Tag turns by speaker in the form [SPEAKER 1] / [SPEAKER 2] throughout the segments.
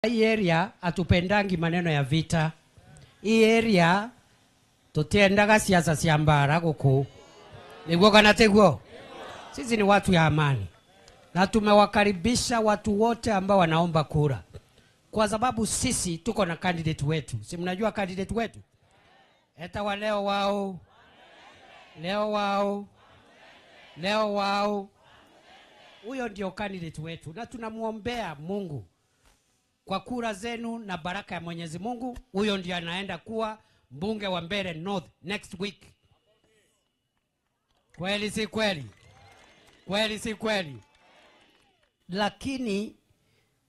[SPEAKER 1] Hii area hatupendangi maneno ya vita. Hii area tutiendaga siasa cia mbara guku. Niguo kana tiguo? Sisi ni watu ya amani. Na tumewakaribisha watu wote ambao wanaomba kura. Kwa sababu sisi tuko na candidate wetu. Si mnajua candidate wetu? Eta wa leo wao. Leo wao. Leo wao. Huyo ndio candidate wetu. Na tunamuombea Mungu. Kwa kura zenu na baraka ya Mwenyezi Mungu, huyo ndio anaenda kuwa mbunge wa Mbeere North next week. Kweli si kweli? Kweli si kweli? Lakini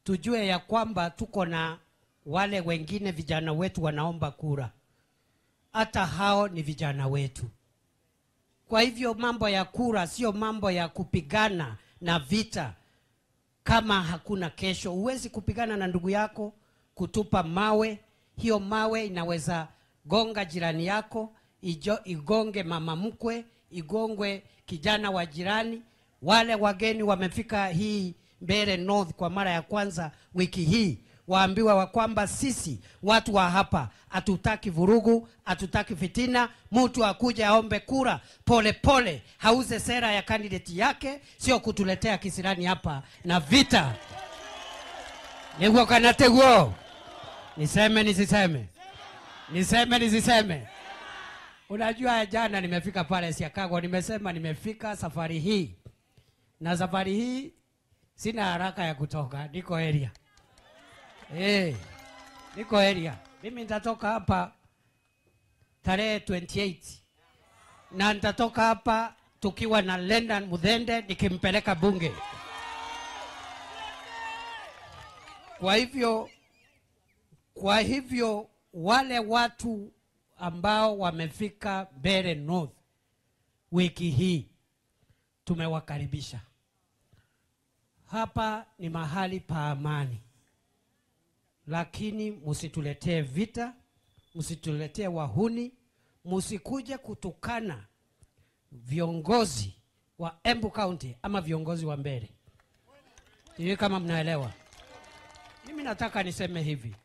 [SPEAKER 1] tujue ya kwamba tuko na wale wengine vijana wetu wanaomba kura. Hata hao ni vijana wetu. Kwa hivyo mambo ya kura sio mambo ya kupigana na vita. Kama hakuna kesho, huwezi kupigana na ndugu yako, kutupa mawe. Hiyo mawe inaweza gonga jirani yako, igonge mama mkwe, igongwe kijana wa jirani. Wale wageni wamefika hii Mbeere North kwa mara ya kwanza wiki hii, waambiwa wa kwamba sisi watu wa hapa hatutaki vurugu, hatutaki fitina. Mtu akuje aombe kura pole pole, hauze sera ya candidate yake, sio kutuletea kisirani hapa na vita. Niguo kana teguo? Niseme nisiseme? Niseme nisiseme? Unajua jana nimefika pale Siakago, nimesema nimefika safari hii. Na safari hii sina haraka ya kutoka, niko area. Niko area. Mimi nitatoka hapa tarehe 28. Na nitatoka hapa tukiwa na Lendan Muthende nikimpeleka bunge. Kwa hivyo wale watu ambao wamefika Mbeere North wiki hii tumewakaribisha. Hapa ni mahali pa amani. Lakini msituletee vita, msituletee wahuni, msikuje kutukana viongozi wa Embu County ama viongozi wa Mbeere. Sijui kama mnaelewa. Mimi nataka niseme hivi.